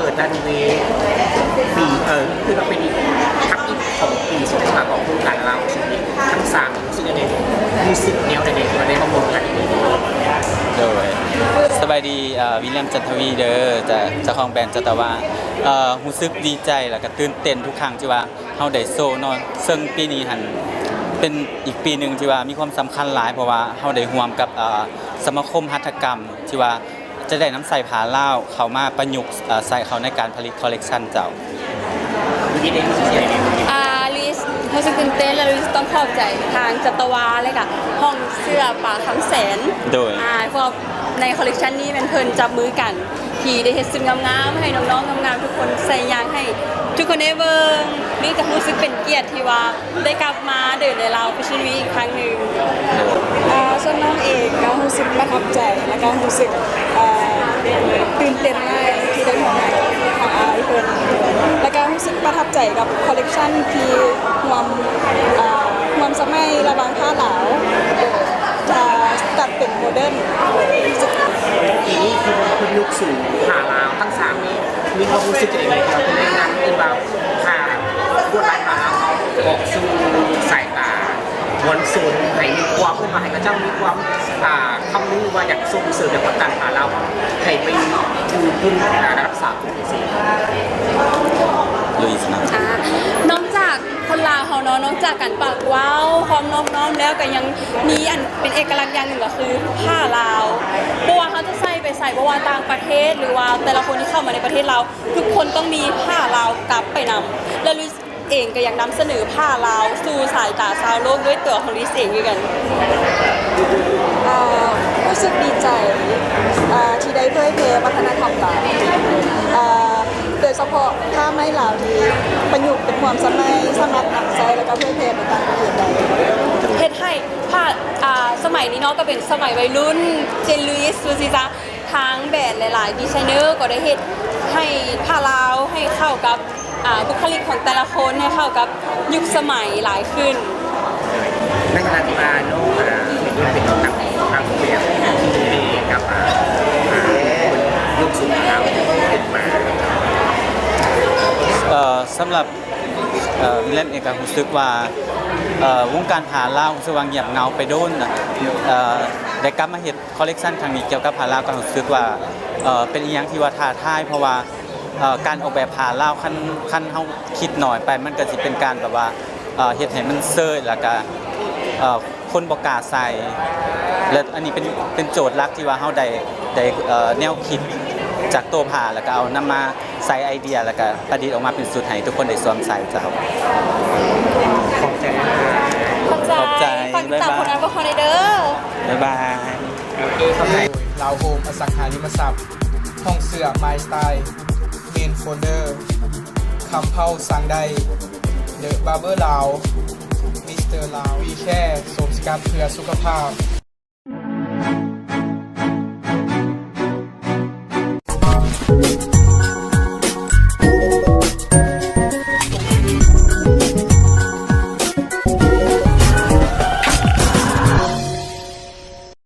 ເປີດຣັນເວ ປີ ເອີ ຄືວ່າເປັນທຳອິດຂອງປີ ສອງພັນຊາວຫ້າ ຂອງໂຄງການລາວຊີວິດທັງສາມ ຮູ້ສຶກຈັ່ງໃດ ຮູ້ສຶກແນວໃດ ທີ່ວ່າໄດ້ມາຮ່ວມກັນໃນມື້ນີ້? ໂດຍ ສະບາຍດີ ເອີ ວິລຽມ ຈັນທະວີເດີ ຈາກເຈົ້າຂອງແບຣນຈັດຕະວາ. ເອີ ຮູ້ສຶກດີໃຈ ແລ້ວກະຕື່ນເຕັ້ນທຸກຄັ້ງທີ່ວ່າເຮົາໄດ້ໂຊເນາະ ເຊິ່ງປີນີ້ຫັ້ນເປັນອີກປີໜຶ່ງທີ່ວ່າມີຄວາມສຳຄັນຫຼາຍ ເພາະວ່າເຮົາໄດ້ຮ່ວມກັບ ເອີ ສະມາຄົມຫັດຖະກຳ ທີ່ວ່າ ຈະໄດ້ນຳໃຊ້ຜ້າລາວເຂົ້າມາປະຍຸກ ເອີ ໃສ່ເຂົ້າໃນການຜະລິດຄໍເລັກຊັນເຈົ້າ. ອ່າ ລຸຍ ຮູ້ສຶກຕື່ນເຕັ້ນ ແລະ ລຸຍຕ້ອງຂອບໃຈທາງຈັດຕະວາ ແລະກະຫ້ອງເສື້ອປາຄຳແສນ ໂດຍ ອ່າ ເພາະໃນຄໍເລັກຊັນນີ້ແມ່ນເພິ່ນຈັບມືກັນ ທີ່ໄດ້ເຮັດຊຸດງາມໆ ໃຫ້ນ້ອງໆ ງາມໆ ທຸກຄົນໃສ່ ຢາກໃຫ້ທຸກຄົນໄດ້ເບິ່ງ. ລຸຍກະຮູ້ສຶກເປັນກຽດທີ່ວ່າ ໄດ້ກັບມາເດີນໃນລາວແຟຊັນວີກອີກຄັ້ງໜຶ່ງ. ເອີ ສ່ວນນ້ອງເອງກະຮູ້ສຶກປະທັບໃຈ ແລະກະຮູ້ສຶກ ເອີ ຕື່ນເຕັ້ນຫຼາຍທີ່ໄດ້ຮ່ວມງານກັບທາງອ້າຍເພິ່ນ ແລະກະຮູ້ສຶກປະທັບໃຈກັບຄໍເລັກຊັນທີ່ຮ່ວມ ເອີ ຮ່ວມສະໄໝລະຫວ່າງຜ້າລາວ ເອີ ຈະຕັດເປັນໂມເດີນ. ປີນີ້ຄືເພິ່ນຍົກສູງຜ້າລາວທັງສາມນີ້ ມີຄວາມຮູ້ສຶກຈັ່ງໃດ ທີ່ວ່າເພິ່ນໄດ້ນຳ ເອີ້ນວ່າ ພາລວດລາຍຜ້າລາວເຮົາອອກສູ່ສາຍຕາມວນຊົນ ໃຫ້ມີຄວາມ ເອີ້ນວ່າໃຫ້ເຂົາເຈົ້າມີຄວາມ ອ່າ ຄຳນຶງວ່າຢາກສົ່ງເສີມ ຢາກຜັກດັນຜ້າລາວໃຫ້ໄປຢູ່ພື້ນ ອ່າ ລະດັບສາກົນຈັ່ງຊີ້? ລຸຍຊະນະ. ອ່າ ນອກຈາກຄົນລາວເຮົາເນາະ ນອກຈາກການປາກເວົ້າ ຄວາມນອບນ້ອມແລ້ວ ກະຍັງມີອັນເປັນເອກະລັກຢ່າງໜຶ່ງ ກະຄືຜ້າລາວ. ບໍ່ວ່າເຮົາຈະໃສ່ໄປໃສ ບໍ່ວ່າຕ່າງປະເທດ ຫຼືວ່າແຕ່ລະຄົນທີ່ເຂົ້າມາໃນປະເທດລາວ ທຸກຄົນຕ້ອງມີຜ້າລາວກັບໄປນຳ ແລະ ລຸຍເອງກະຢາກນຳສະເໜີຜ້າລາວສູ່ສາຍຕາຊາວໂລກດ້ວຍຕົວຂອງລຸຍເອງຄືກັນ. ເອີ ຮູ້ສຶກດີໃຈ ເອີ ທີ່ໄດ້ເຜີຍແຜ່ວັດທະນະທຳລາວ ເອີ ໂດຍສະເພາະຜ້າໄໝລາວທີ່ປະຍຸກເປັນຮ່ວມສະໄໝ ສາມາດນຳໃຊ້ ແລະກະເຜີຍແຜ່ໄປຕ່າງປະເທດໄດ້. ເຮັດໃຫ້ຜ້າ ອ່າ ສະໄໝນີ້ເນາະ ກະເປັນສະໄໝໄວລຸ້ນ ເຈນລຸຍ ຊູຊີຊາ ທາງແບຣນຫຼາຍໆດີໄຊເນີກະໄດ້ເຮັດໃຫ້ຜ້າລາວໃຫ້ເຂົ້າກັບ ອ່າ ບຸກຄະລິກຂອງແຕ່ລະຄົນ ໃຫ້ເຂົ້າກັບຍຸກສະໄໝຫຼາຍຂຶ້ນ. ໃນຂະນະທີ່ວ່ານ້ອງ ອ່າ ເປັນ ເປັນນັກ ນັກແບບທີ່ໄດ້ກັບມາ ອ່າ ຍົກສູງລາວຂຶ້ນມາ. ເອີ ສຳລັບ ເອີ ວິລຽມເອງກະຮູ້ສຶກວ່າ ເອີ ວົງການຜ້າລາວ ຮູ້ສຶກວ່າງຽບເຫງົາໄປດົນນະ ເອີ ໄດ້ກັບມາເຮັດ ຄໍເລັກຊັນຄັ້ງນີ້ກ່ຽວກັບຜ້າລາວ ກະຮູ້ສຶກວ່າ ເອີ ເປັນອີ່ຫຍັງທີ່ວ່າທ້າທາຍ ເພາະວ່າ ເອີ ການອອກແບບຜ້າລາວ ຄັນ ຄັນເຮົາຄິດໜ້ອຍໄປ ມັນກະຊິເປັນການແບບວ່າ ເອີ ເຮັດໃຫ້ມັນເຊີຍ ແລ້ວກະ ເອີ ຄົນບໍ່ກ້າໃສ່ ແລະ ອັນນີ້ເປັນ ເປັນໂຈດຫຼັກທີ່ວ່າເຮົາໄດ້ ໄດ້ ເອີ ແນວຄິດຈາກໂຕຜ້າ ແລ້ວກະເອົານຳມາ ໃສ່ໄອເດຍ ແລ້ວກະປະດິດອອກມາເປັນຊຸດໃຫ້ທຸກຄົນໄດ້ສວມໃສ່ເຈົ້າ. ຂອບໃຈ ຂອບໃຈ ຝາກຕິດຕາມຜົນງານພວກເຮົາແດ່ເດີ. ບາຍບາຍ. ໂດຍ ລາວໂຮມ ອະສັງຫາລິມະຊັບ, ຫ້ອງເສື້ອ ມາຍສະໄຕລ໌, ເມນໂຟນເດີ, ຄຳເພົາ ສັ່ງໄດ້, ເດີ ບາເບີ ລາວ, ມິສເຕີ ລາວ, ວີແຄ ໂຊມສະກັດເພື່ອສຸຂະພາບ.